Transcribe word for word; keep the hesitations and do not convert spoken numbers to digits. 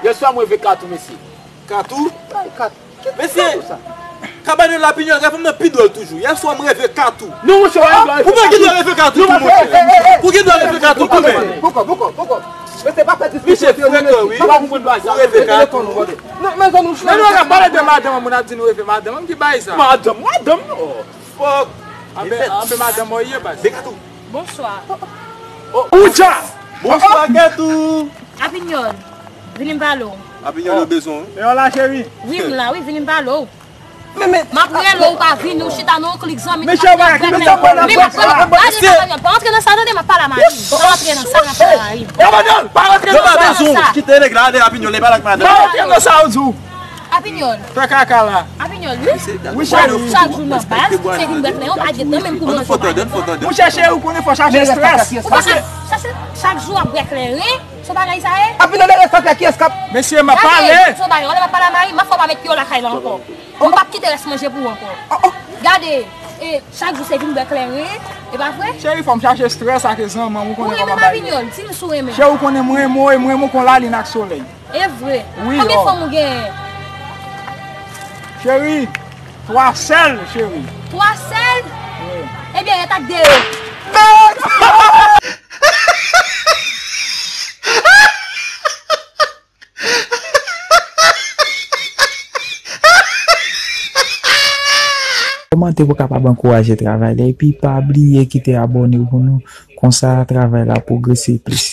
Yèswa mwen reve Katou, mesye. Katou? Ay, Katou. Mesye, Katou sa? Kabanyon Lapinyòl, rèv mwen nan pi dwòl toujou. Yèswa mwen reve Katou. Non, monchè, ou pa gen dwa reve Katou. Ou pa gen dwa reve Katou tou, monchè. Ou gen dwa reve Katou tou, men. Poko, poko, poko. Mesye, pa fè diskisyon. Misye frekan, wi. Ou reve Katou. Non, mezanmi, non, non, pale de madanm, moun ap di nou reve madanm. Ki bagay sa? Madanm, madanm, non. Fòk. Anben, anben madanm mwen ye, baz. Bekatou. Bonswa. Oudja! Bonswa, Katou. Lapinyòl, vini m pale w. Lapinyòl, yo bezwen w. E w la, cheri? Wi, m la, wi, vini m pale w. Men, men, m ap rele w, ou pa vini, ou chita nan yon klik zanmi. Mesye, ou pa ki bezwen pale nan pòs la. Gade, Lapinyòl, pa antre nan sa, tande, m ap pale a mari m. Pa antre nan sa, m ap pale a mari m. Lapinyòl, pa antre nan sa. Yo pa bezwen w. Kite nèg la, ale, Lapinyòl, li pale ak madanm. Pa antre nan sa, ou di w. Lapinyòl. Fè kaka la. Lapinyòl, wi. Wi, chak jou nan baz, se vin bwè kleren, ou pa gen tan menm pou manje, ou pa gen tan. Monchè, cheri, ou konnen fò chache strès. Ou pa ka chache chak jou ap bwè kleren, se bagay sa ye. Lapinyòl, respè fè ki eskap. Mesye, m ap pale. Gade, se bagay, wè lè m ap pale a mari m, m ap fè w pa met pye w lakay la ankò. M p ap kite rès manje pou ou ankò. Gade, e, chak jou se vin bwè kleren, e pa vre? Cheri, fò m chache strès ak zanmanm, ou konnen kòman bagay yo. Ou renmen m, Lapinyòl, di m si w renmen m. Cheri, ou konnen mwen renmen w, e mwen renmen w kon lalin ak solèy. E vre? Wi. Konbyen fanm ou genyen? Cheri, twa sèl, cheri. Twa sèl? Wi. Ebyen, ret ak de yo. Kòmante pou kapab ankouraje travay la, epi pa bliye kite abòne pou nou, konsa travay la pwogrese plis.